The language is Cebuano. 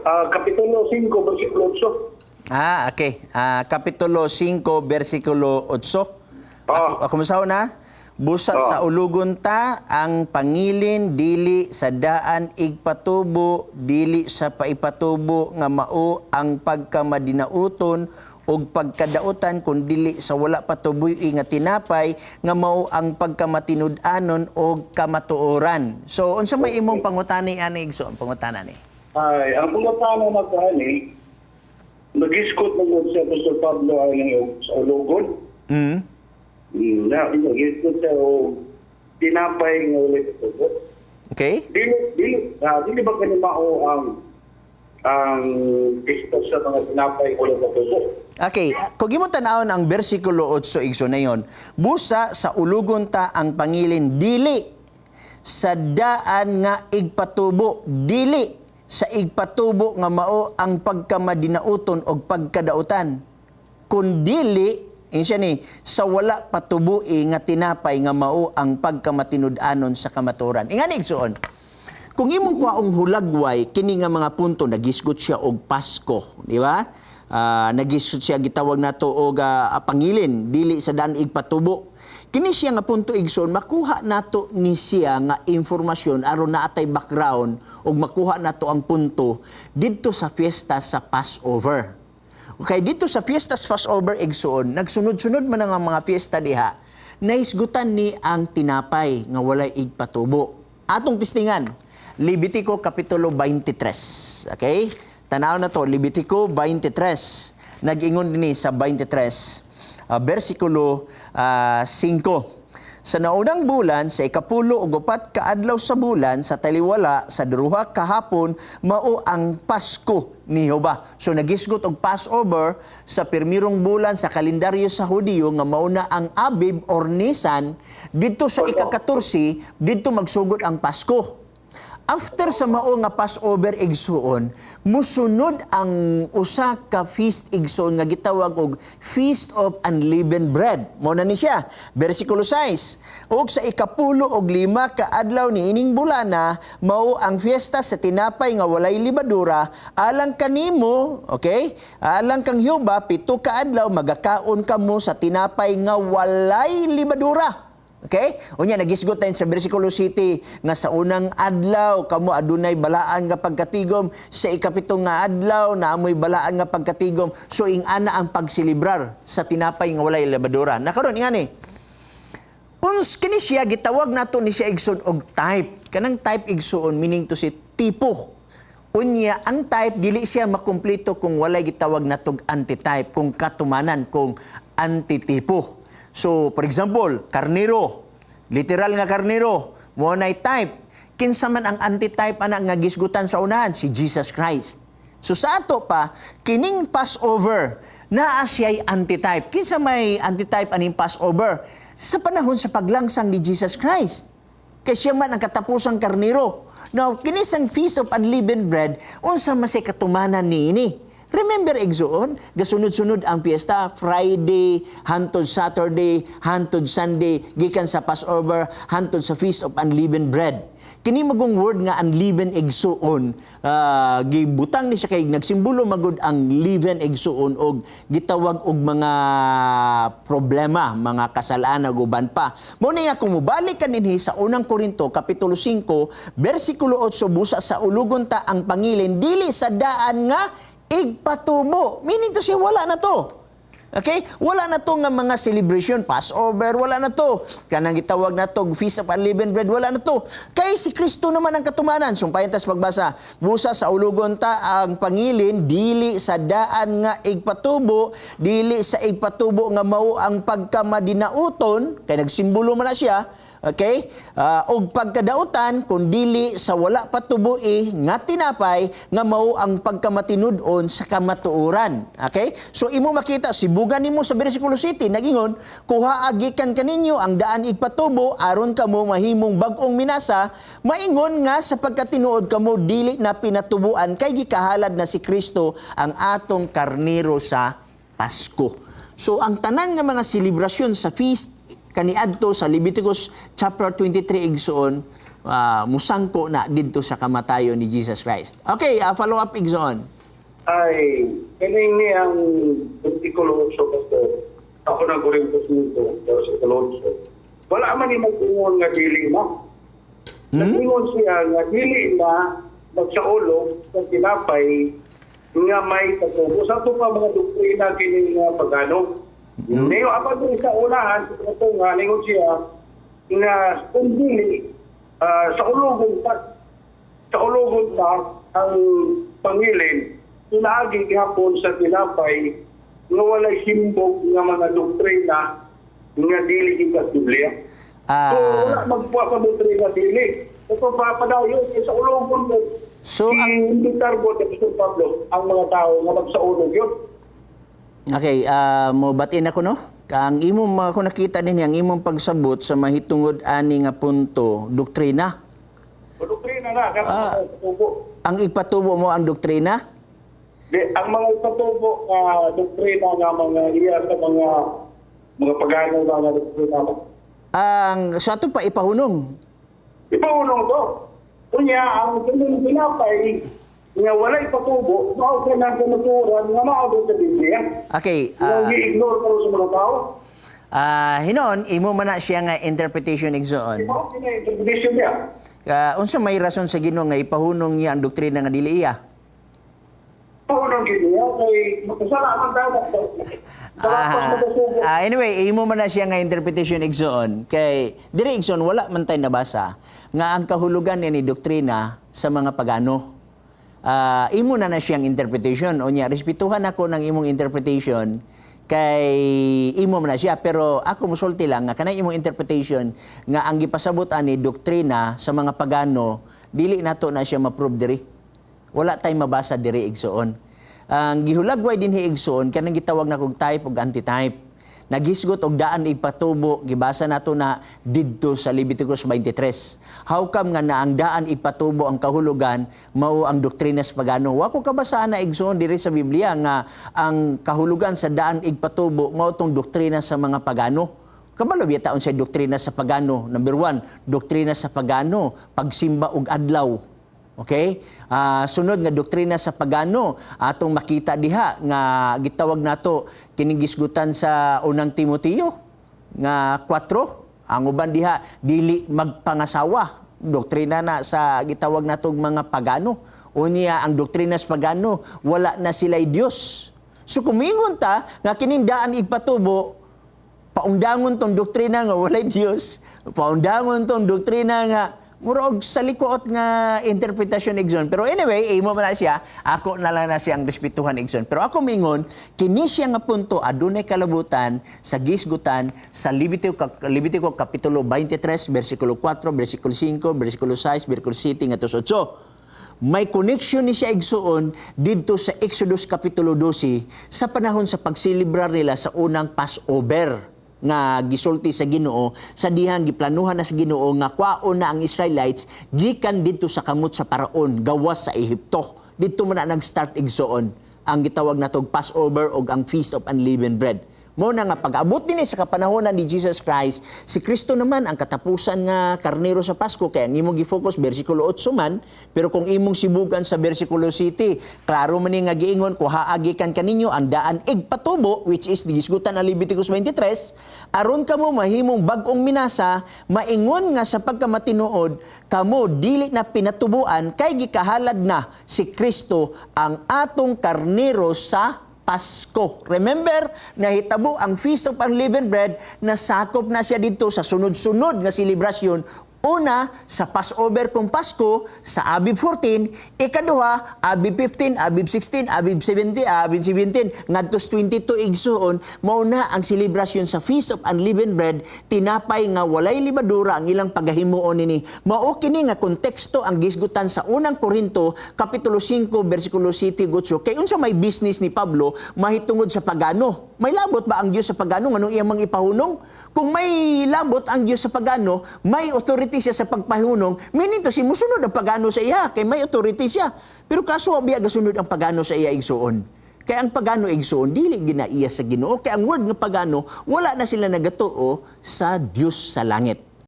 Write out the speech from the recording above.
Kapitulo 5, versikulo 8. Ah, okay. Kapitulo 5, versikulo 8. Ako masaw na? Busa sa ulugon ta ang pangilin, dili sa daan igpatubo, dili sa paipatubo nga mao ang pagkamadinauton ug pagkadautan, kun dili sa wala patuboy nga tinapay nga mao ang pagkamatinud-anon ug kamatuoran. So unsa may imong pangutana ani, igsoon, pangutana ni? Ay, ang pangutana na ko ani, nagisgot na gud si Apostol Pablo ay sa ulugon. Na, nagisgot siya og tinapay nga walay patubo. Dili ba kani mao ang gisto sa mga tinapay nga walay patubo? Okay, kung imo tan-awon ang bersikulo 8, igsoon na yon, busa sa ulugon ta ang pangilin, dili sa daan nga igpatubo, dili sa igpatubo nga mao ang pagkamadinauton og pagkadautan, kun dili siya ni sa wala patuboi nga tinapay nga mao ang pagkamatinud-anon sa kamatuoran. Ingani, igsoon, kung imong kwaong hulagway kini nga mga punto, nagisgot siya og Pasko, di ba? Nagisgot siya gitawag nato og pangilin, dili sa daan igpatubo. Kini siya nga punto, igsoon, makuha nato ni siya nga impormasyon aron naatay background ug makuha nato ang punto didto sa fiesta sa Passover. Okay, dito sa fiesta sa Passover, igsoon, nagsunod-sunod man ang mga fiesta diha, nahisgutan ni ang tinapay nga walay igpatubo. Atong testingan, Levitico Kapitulo 23. Okay? Tanaw na to, Levitico 23. Nag-ingon ni sa 23, versikulo 5. Sa naunang bulan, sa 14 ka adlaw sa bulan, sa taliwala, sa duha kahapon, mao ang Pasko ni Jehova. So nagisgot og Passover sa pirmirong bulan sa kalendaryo sa Hudiyo nga mao na ang Abib or Nisan, didto sa ika-14, didto magsugod ang Pasko. After sa mao nga Passover, igsuon, musunod ang usa ka feast, igsuon, nga gitawag og Feast of Unleavened Bread. Mao na ni siya. Versikulo 6. Og sa 15 ka adlaw ni ining bulana, mao ang fiesta sa tinapay nga walay libadura alang kanimo, okay? Alang kang Jehova, 7 ka adlaw magakaon kamo sa tinapay nga walay libadura. Okay? Unya nagisgot tayo sa versikulo 7 nga sa unang adlaw kamo adunay balaan nga pagkatigom, sa 7 nga adlaw naamoy balaan nga pagkatigom. So ing-ana ang pagselebrar sa tinapay nga walay lebadura. Nakaron ingani. Uns kini siya gitawag nato ni siya, igsoon, og type. Kanang type, igsoon, meaning to say tipo. Unya ang type dili siya makumpleto kung walay gitawag natog antitype, kung katumanan, kung antitipo. So, for example, karnero, literal nga karnero, mo nay type. Kinsa man ang antitype ana nga gisgutan sa unahan? Si Jesus Christ. So sa ato pa, kining Passover, naa siya'y antitype. Kinsa may antitype aning Passover? Sa panahon sa paglangsang ni Jesus Christ. Kay siya man ang katapusang karnero. Now, kini sang Feast of Unleavened Bread, unsa man say katumanan niini? Remember, igsoon, gasunod-sunod ang piyesta, Friday, hantod Saturday, hantod Sunday, gikan sa Passover, hantod sa Feast of Unleavened Bread. Kini magong word nga unleavened, igsuon, gibutang ni siya kay nagsimbolo magud ang leaven, igsuon, og gitawag og mga problema, mga kasalanan ug uban pa. Mo ni nga kung mobalik ka dinhi sa Unang Korinto kapitulo 5 bersikulo 8, busa sa ulugon ta ang pangilin, dili sa daan nga igpatubo. Meaning to say, wala na to. Okay? Wala na to nga mga celebration, Passover, wala na to. Kanang gitawag na to, Feast of Unleavened Bread, wala na to. Kay si Kristo naman ang katumanan. Sumpayan tas pagbasa. Busa sa ulugon ta ang pangilin, dili sa daan nga igpatubo, dili sa igpatubo nga mao ang pagkamadinauton, kay nagsimbolo man na siya, okay? Og pagkadautan kun dili sa wala patuboi nga tinapay nga mao ang pagkamatinud-on sa kamatuoran. Okay? So imo makita sibugan nimo sa bersikulo 7 nagingon, kuha gikan kaninyo ang daan igpatubo aron kamo mahimong bag-ong minasa, maingon nga sa pagkatinuod kamo dili na pinatubuan kay gikahalad na si Kristo ang atong karnero sa Pasko. So ang tanan nga mga selebrasyon sa feast kaniadto sa Leviticus chapter 23, igsoon, Musangko na didto sa kamatayon ni Jesus Christ. Okay, follow up, igsoon. Ay, kining ni ang versikulo 8, Pastor. Ako na Korinto 5, versikulo 8. Wala man ni mag-ingon nga dili na. Nag-ingon siya nga dili na magsaulog sa tinapay nga may patubo. Sa ato pa mga doktrina kini nga pagano. Ngayon, apan din sa unahan, sa ito nga, ningon siya nga kung dili, sa ulogon ta ang pangilin, pinaagi gihapon sa tinapay nga walay simbog nga mga doktrina nga dili kita sa Biblia. So, wala magpuwa sa doktrina dili. Ito pa padayon kay sa ulogon mo. So, Iimbitar ko ni Pastor Pablo ang mga tao nga magsaulog yun. Okay, mo batin ako, no? Ang imong mga ko nakita din, ang imong pagsabot sa mahitungod ani nga punto, doktrina. O, doktrina na kanang patubo. Ang ipatubo mo ang doktrina? Di, ang mga ipatubo nga doktrina nga mga iya sa mga pagano nga mga doktrina. Ang sa ato pa ipahunong. Ipaunong to. Kunya, ang kining tinapay nga walay patubo, mao ka ng kamatuoran nga mao doon sa Biblia. Okay, Nga gi-ignore karon sa mga tao. Hinon imo man na siya nga interpretation, igsoon. Mao kini interpretation niya. Unsa may rason sa Ginoo nga ipahunong niya ang doktrina nga dili iya? Paunong gini niya kay makasala man daw. Anyway, imo man na siya nga interpretation, igsoon. Kay diri, igsoon, wala man tay nabasa nga ang kahulugan ni doktrina sa mga pagano. Imo na na siyang interpretation unya respetuhan ako ng imong interpretation kay imo man na siya, pero ako musulti lang nga kanang imong interpretation nga ang gipasabot ani doktrina sa mga pagano, dili nato na siya ma-prove diri. Wala tay mabasa diri, igsoon. Ang gihulagway dinhi, igsoon, kanang gitawag na kog type ug antitype. Naghisgot og daan ipatubo, gibasa nato na didto sa Leviticus 23. How come nga na ang daan ipatubo ang kahulugan mao ang doktrina sa pagano? Wa ko kabasaan na, igsoon, diri sa Biblia nga ang kahulugan sa daan igpatubo mao tong doktrina sa mga pagano. Kabalo biya taon sa doktrina sa pagano. Number 1, doktrina sa pagano, pagsimba og adlaw. Okay? Sunod nga doktrina sa pagano, atong makita diha nga gitawag nato kining gisgutan sa Unang Timoteo nga 4, ang uban diha dili magpangasawa. Doktrina na sa gitawag natong mga pagano. Unya ang doktrina sa pagano, wala na sila'y Dios. So kumingon ta nga kining daan ipatubo, paundangon tong doktrina nga walay Dios, paundangon tong doktrina nga mura og salikuot nga interpretasyon, igsoon. Pero anyway, imo man na siya, ako na lang na siyang respetuhan, igsoon. Pero ako mingon, kini siya nga punto adunay kalabutan sa gisgutan sa Levitico kapitulo 23 versikulo 4, versikulo 5, versikulo 6, versikulo 7 ngadto sa 8. May connection ni siya, igsuon, didto sa Exodus kapitulo 12 sa panahon sa pagselebrar nila sa unang Passover nga gisulti sa Ginoo sa dihang giplanuhan na sa Ginoo nga kwaon na ang Israelites gikan didto sa kamot sa Paraon, gawas sa Ehipto. Didto man na nag-start, igsuon, ang gitawag natog Passover o ang Feast of Unleavened Bread. Mo na nga pag-abot dinhi sa kapanahonan ni Jesus Christ, si Kristo naman ang katapusan nga karnero sa Pasko, kaya ang imong gi-focus bersikulo 8 man, pero kung imong sibugan sa bersikulo 7, klaro man ni nga giingon, kuhaa gikan kaninyo ang daan igpatubo, which is gihisgutan ang Leviticus 23, aron kamo mahimong bag-ong minasa, maingon nga sa pagkamatinuod kamo dili na pinatubuan kay gikahalad na si Kristo ang atong karnero sa Pasko. Remember, nahitabo ang Feast of Unleavened Bread, nasakop na siya dito sa sunod-sunod nga selebrasyon. Una, sa Passover kung Pasko, sa Abib 14. Ikaduha, Abib 15, Abib 16, Abib 70, Abib 17, ngadtos 22, igsuon, mao na ang selebrasyon sa Feast of Unleavened Bread, tinapay nga walay libadura ang ilang pagahimuon nini. Mao kini nga konteksto ang gisgutan sa Unang Korinto, Kapitulo 5, versikulo 7, 8. Kay unsa may business ni Pablo mahitungod sa pagano? May labot ba ang Dios sa pagano nganong iyang mang ipahunong? Kung may labot ang Dios sa pagano, may authority siya sa pagpahunong, meaning to si musunod ang pagano sa iya kay may authority siya. Pero kaso biya gasunod ang pagano sa iya, igsuon. Kay ang pagano, igsuon, dili ginaiya sa Ginoo. Kay ang word nga pagano, wala na sila nagatuo sa Dios sa langit.